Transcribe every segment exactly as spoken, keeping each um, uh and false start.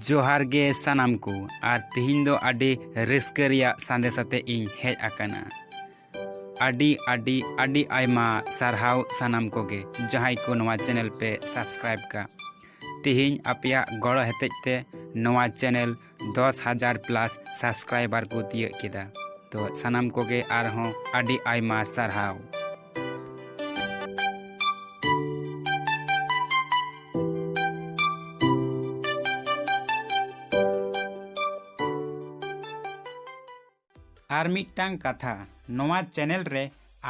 ᱡᱚᱦᱟᱨ ᱜᱮ ᱥᱟᱱᱟᱢ ᱠᱚ, ᱟᱨ ᱛᱤᱦᱤᱧ ᱫᱚ ᱟᱹᱰᱤ ᱨᱟᱹᱥᱠᱟᱹ ᱨᱮᱭᱟᱜ ᱥᱟᱸᱫᱮᱥ ᱟᱛᱮ ᱤᱧ ᱦᱮᱡ ᱟᱠᱟᱱᱟ᱾ ᱟᱹᱰᱤ, ᱟᱹᱰᱤ, ᱟᱹᱰᱤ ᱟᱭᱢᱟ ᱥᱟᱨᱦᱟᱣ ᱥᱟᱱᱟᱢ ᱠᱚᱜᱮ, ᱡᱟᱦᱟᱸᱭ ᱠᱚ ᱱᱚᱣᱟ channel ᱯᱮ subscribe ᱠᱟᱜ᱾ ᱛᱤᱦᱤᱧ ᱟᱯᱮᱭᱟᱜ ᱜᱚᱲᱚ ᱦᱚᱛᱮᱡ ᱛᱮ ᱱᱚᱣᱟ channel ᱫᱚᱥ ᱦᱟᱡᱟᱨ plus subscriber ᱠᱚ ᱛᱤᱭᱟᱹᱜ ᱠᱮᱫᱟ᱾ ᱛᱚ, ᱥᱟᱱᱟᱢ ᱠᱚᱜᱮ ᱟᱨᱦᱚᱸ ᱟᱹᱰᱤ ᱟᱭᱢᱟ ᱥᱟᱨᱦᱟᱣ᱾ ᱟᱨ ᱢᱤᱫᱴᱟᱝ ᱠᱟᱛᱷᱟ, ᱱᱚᱣᱟ channel ᱨᱮ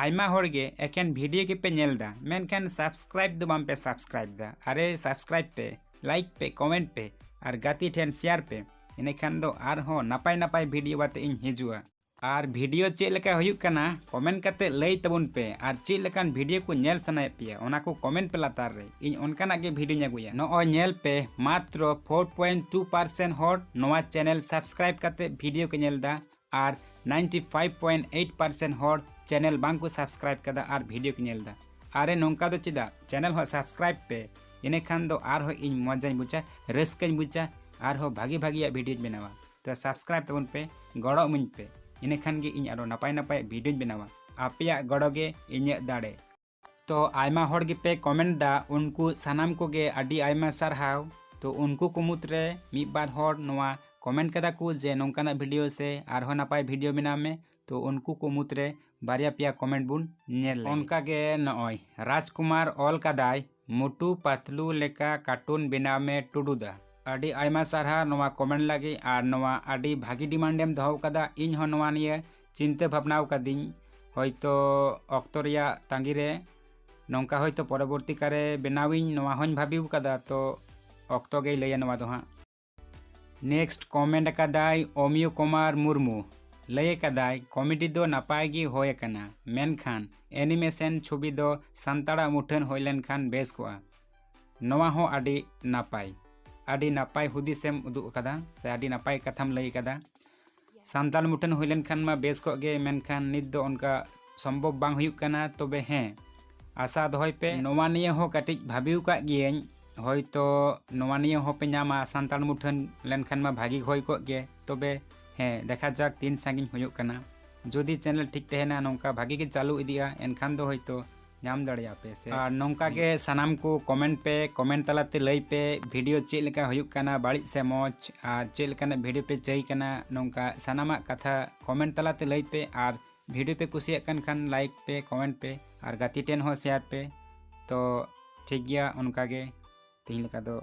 ᱟᱭᱢᱟ ᱦᱚᱲ ᱜᱮ ᱮᱠᱮᱱ video ᱜᱮᱯᱮ ᱧᱮᱞ ᱫᱟ, ᱢᱮᱱᱠᱷᱟᱱ subscribe ᱫᱚ ᱵᱟᱝ ᱯᱮ subscribe ᱫᱟ᱾ ᱟᱨᱮ, subscribe ᱯᱮ, like ᱯᱮ, comment ᱯᱮ, ᱟᱨ ᱜᱟᱛᱮ ᱴᱷᱮᱱ share ᱯᱮ, ᱤᱱᱟᱹᱠᱷᱟᱱ ᱫᱚ ᱟᱨᱦᱚᱸ ᱱᱟᱯᱟᱭ ᱱᱟᱯᱟᱭ video ᱟᱛᱮ ᱤᱧ ᱦᱤᱡᱩᱜᱼᱟ᱾ ᱟᱨ video ᱪᱮᱫ ᱞᱮᱠᱟ ᱦᱩᱭᱩᱜ ᱠᱟᱱᱟ, comment ᱠᱟᱛᱮ ᱞᱟᱹᱭ ᱛᱟᱵᱚᱱ ᱯᱮ, ᱟᱨ ᱪᱮᱫ ᱞᱮᱠᱟᱱ video ᱠᱚ ᱧᱮᱞ ᱥᱟᱱᱟᱭᱮᱫ ᱯᱮᱭᱟ, ᱚᱱᱟ ᱠᱚ comment ᱯᱮ ᱞᱟᱛᱟᱨ ᱨᱮ, ᱤᱧ ᱚᱱᱠᱟᱱᱟᱜ ᱜᱮ video ᱧ ᱟᱹᱜᱩᱭᱟ᱾ ᱱᱚᱜᱼᱚᱭ ᱧᱮᱞ ᱯᱮ, ᱢᱟᱛᱨᱚ four point two percent ᱦᱚᱲ ᱱᱚᱣᱟ channel subscribe ᱠᱟᱛᱮ video ᱠᱚ ᱧᱮᱞ ᱫᱟ, ᱟᱨ ninety five point eight percent ᱦᱚᱲ channel ᱵᱟᱝ ᱠᱚ subscribe ᱠᱟᱫᱟ ᱟᱨ video ᱠᱚ ᱧᱮᱞ ᱫᱟ᱾ ᱟᱨᱮ, ᱱᱚᱝᱠᱟ ᱫᱚ ᱪᱮᱫᱟᱜ? Channel ᱦᱚᱸ subscribe ᱯᱮ, ᱤᱱᱟᱹᱠᱷᱟᱱ ᱫᱚ ᱟᱨᱦᱚᱸ ᱤᱧ ᱢᱚᱡᱟᱧ ᱵᱩᱡᱟ, ᱨᱟᱹᱥᱠᱟᱹᱧ ᱵᱩᱡᱟ, ᱟᱨᱦᱚᱸ ᱵᱷᱟᱜᱮ ᱵᱷᱟᱜᱮᱭᱟᱜ videoᱧ ᱵᱮᱱᱟᱣᱟ᱾ ᱛᱚ subscribe ᱛᱟᱵᱚᱱ ᱯᱮ, ᱜᱚᱲᱚ ᱤᱢᱟᱹᱧ ᱯᱮ, ᱤᱱᱟᱹᱠᱷᱟᱱ ᱜᱮ ᱤᱧ ᱟᱨᱚ ᱱᱟᱯᱟᱭ ᱱᱟᱯᱟᱭ videoᱧ ᱵᱮᱱᱟᱣᱟ᱾ ᱟᱯᱮᱭᱟᱜ ᱜᱚᱲᱚ ᱜᱮ ᱤᱧᱟᱹᱜ ᱫᱟᱲᱮ᱾ ᱛᱚ ᱟᱭᱢᱟ ᱦᱚᱲ ᱜᱮᱯᱮ comment ᱫᱟ, ᱩᱱᱠᱩ ᱥᱟᱱᱟᱢ ᱠᱚᱜᱮ ᱟᱹᱰᱤ ᱟᱭᱢᱟ ᱥᱟᱨᱦᱟᱣ᱾ ᱛᱚ ᱩᱱᱠᱩ ᱠᱚ ᱢᱩᱫᱽᱨᱮ ᱢᱤᱫ ᱵᱟᱨ ᱦᱚᱲ ᱱᱚᱣᱟ comment ᱠᱟᱫᱟ ᱠᱚ ᱡᱮ ᱱᱚᱝᱠᱟᱱᱟᱜ video ᱥᱮ ᱟᱨᱦᱚᱸ ᱱᱟᱯᱟᱭ video ᱵᱮᱱᱟᱣ ᱢᱮ᱾ ᱛᱚ ᱩᱱᱠᱩ ᱠᱚ ᱢᱩᱫᱽᱨᱮ ᱵᱟᱨᱭᱟ ᱯᱮᱭᱟ comment ᱵᱚᱱ ᱧᱮᱞ ᱞᱮᱜᱮ᱾ ᱚᱱᱠᱟ ᱜᱮ ᱱᱚᱜᱼᱚᱭ ᱨᱟᱡᱽᱠᱩᱢᱟᱨ ᱚᱞ ᱠᱟᱫᱟᱭ, "ᱢᱩᱴᱩ ᱯᱟᱛᱞᱩ ᱞᱮᱠᱟ cartoon ᱵᱮᱱᱟᱣ ᱢᱮ ᱴᱩᱰᱩ ᱫᱟ᱾" ᱟᱹᱰᱤ ᱟᱭᱢᱟ ᱥᱟᱨᱦᱟᱣ ᱱᱚᱣᱟ comment ᱞᱟᱹᱜᱤᱫ, ᱟᱨ ᱱᱚᱣᱟ ᱟᱹᱰᱤ ᱵᱷᱟᱹᱜᱤ demand ᱮᱢ ᱫᱚᱦᱚ ᱠᱟᱫᱟ᱾ ᱤᱧ ᱦᱚᱸ ᱱᱚᱣᱟ ᱱᱤᱭᱟᱹ ᱪᱤᱱᱛᱟᱹ ᱵᱷᱟᱵᱽᱱᱟᱣ ᱠᱟᱫᱤᱧ, ᱦᱚᱭᱛᱚ ᱚᱠᱛᱚ ᱨᱮᱭᱟᱜ ᱛᱟᱺᱜᱤ ᱨᱮ ᱱᱚᱝᱠᱟ ᱦᱚᱭᱛᱚ ᱯᱚᱨᱚᱵᱚᱨᱛᱤ ᱠᱟᱞ ᱨᱮ ᱵᱮᱱᱟᱣᱤᱧ, ᱱᱚᱣᱟ ᱦᱚᱸᱧ ᱵᱷᱟᱹᱵᱤᱣ ᱠᱟᱫᱟ᱾ ᱛᱚ ᱚᱠᱛᱚ ᱜᱮᱭ ᱞᱟᱹᱭᱟ ᱱᱚᱣᱟ ᱫᱚ ᱦᱟᱸᱜ᱾ Next comment ᱟᱠᱟᱫᱟᱭ ᱚᱢᱤᱭᱚ ᱠᱩᱢᱟᱨ ᱢᱩᱨᱢᱩ, ᱞᱟᱹᱭ ᱟᱠᱟᱫᱟᱭ, "comedy ᱫᱚ ᱱᱟᱯᱟᱭ ᱜᱮ ᱦᱩᱭ ᱟᱠᱟᱱᱟ, ᱢᱮᱱᱠᱷᱟᱱ animation ᱪᱷᱚᱵᱤ ᱫᱚ ᱥᱟᱱᱛᱟᱲᱟᱜ ᱢᱩᱴᱷᱟᱹᱱ ᱦᱩᱭ ᱞᱮᱱᱠᱷᱟᱱ ᱵᱮᱥ ᱠᱚᱜᱼᱟ᱾" ᱱᱚᱣᱟ ᱦᱚᱸ ᱟᱹᱰᱤ ᱱᱟᱯᱟᱭ, ᱟᱹᱰᱤ ᱱᱟᱯᱟᱭ ᱦᱩᱫᱤᱥᱮᱢ ᱩᱫᱩᱜ ᱟᱠᱟᱫᱟ, ᱥᱮ ᱟᱹᱰᱤ ᱱᱟᱯᱟᱭ ᱠᱟᱛᱷᱟᱢ ᱞᱟᱹᱭ ᱟᱠᱟᱫᱟ᱾ ᱥᱟᱱᱛᱟᱲ ᱢᱩᱴᱷᱟᱹᱱ ᱦᱩᱭ ᱞᱮᱱᱠᱷᱟᱱ ᱢᱟ ᱵᱮᱥ ᱠᱚᱜ ᱜᱮ, ᱢᱮᱱᱠᱷᱟᱱ ᱱᱤᱛ ᱫᱚ ᱚᱱᱠᱟ ᱥᱚᱢᱵᱷᱚᱵ ᱵᱟᱝ ᱦᱩᱭᱩᱜ ᱠᱟᱱᱟ᱾ ᱛᱚᱵᱮ ᱦᱮᱸ, ᱟᱥᱟ ᱫᱚᱦᱚᱭ ᱯᱮ᱾ ᱱᱚᱣᱟ ᱱᱤᱭᱮ ᱦᱚᱸ ᱠᱟᱹᱴᱤᱡ ᱵᱷᱟᱹᱵᱤᱣ ᱠᱟᱜ ᱜᱤᱭᱟᱹᱧ, ᱦᱳᱭᱛᱳ ᱱᱚᱣᱟ ᱱᱤᱭᱮ ᱦᱚᱸᱯᱮ ᱧᱟᱢᱟ ᱥᱟᱱᱛᱟᱲ ᱢᱩᱴᱷᱟᱹᱱ ᱞᱮᱱᱠᱷᱟᱱ ᱢᱟ ᱵᱷᱟᱹᱜᱤ ᱦᱩᱭ ᱠᱚᱜ ᱜᱮ᱾ ᱛᱚᱵᱮ ᱦᱮᱸ, ᱫᱮᱠᱷᱟ ᱡᱟᱠ ᱛᱤᱱ ᱥᱟᱺᱜᱤᱧ ᱦᱩᱭᱩᱜ ᱠᱟᱱᱟ᱾ ᱡᱩᱫᱤ ᱪᱮᱱᱮᱞ ᱴᱷᱤᱠ ᱛᱟᱦᱮᱱᱟ, ᱱᱚᱝᱠᱟ ᱵᱷᱟᱹᱜᱤ ᱜᱮ ᱪᱟᱹᱞᱩ ᱤᱫᱤᱜᱼᱟ, ᱮᱱᱠᱷᱟᱱ ᱫᱚ ᱦᱳᱭᱛᱳ ᱧᱟᱢ ᱫᱟᱲᱮᱭᱟᱜᱼᱟ ᱯᱮ ᱥᱮ᱾ ᱟᱨ ᱱᱚᱝᱠᱟ ᱜᱮ ᱥᱟᱱᱟᱢ ᱠᱚ ᱠᱚᱢᱮᱱᱴ ᱯᱮ, ᱠᱚᱢᱮᱱᱴ ᱛᱟᱞᱟᱛᱮ ᱞᱟᱹᱭ ᱯᱮ ᱵᱷᱤᱰᱤᱭᱳ ᱪᱮᱫ ᱞᱮᱠᱟ ᱦᱩᱭᱩᱜ ᱠᱟᱱᱟ, ᱵᱟᱹᱲᱤᱡ ᱥᱮ ᱢᱚᱡᱽ, ᱟᱨ ᱪᱮᱫ ᱞᱮᱠᱟᱱᱟᱜ ᱵᱷᱤᱰᱤᱭᱳ ᱯᱮ ᱪᱟᱹᱭ ᱠᱟᱱᱟ, ᱱᱚᱝᱠᱟ ᱥᱟᱱᱟᱢᱟᱜ ᱠᱟᱛᱷᱟ ᱠᱚᱢᱮᱱᱴ ᱛᱟᱞᱟᱛᱮ ᱞᱟᱹᱭ ᱯᱮ᱾ ᱟᱨ ᱵᱷᱤᱰᱤᱭᱳ ᱯᱮ ᱠᱩᱥᱤᱭᱟᱜ ᱠᱟᱱ ᱠᱷᱟᱱ ᱞᱟᱭᱤᱠ ᱯᱮ, ᱠᱚᱢᱮᱱᱴ ᱯᱮ ᱟᱨ ᱜᱟᱛᱮ ᱴᱷᱮᱱ ᱦᱚᱸ ᱥᱮᱭᱟᱨ ᱯᱮ᱾ ᱛᱚ ᱴᱷᱤᱠ ᱜᱮᱭᱟ, ᱚᱱᱠᱟ ᱜᱮ ᱛᱮᱦᱮᱧ ᱞᱮᱠᱟ ᱫᱚ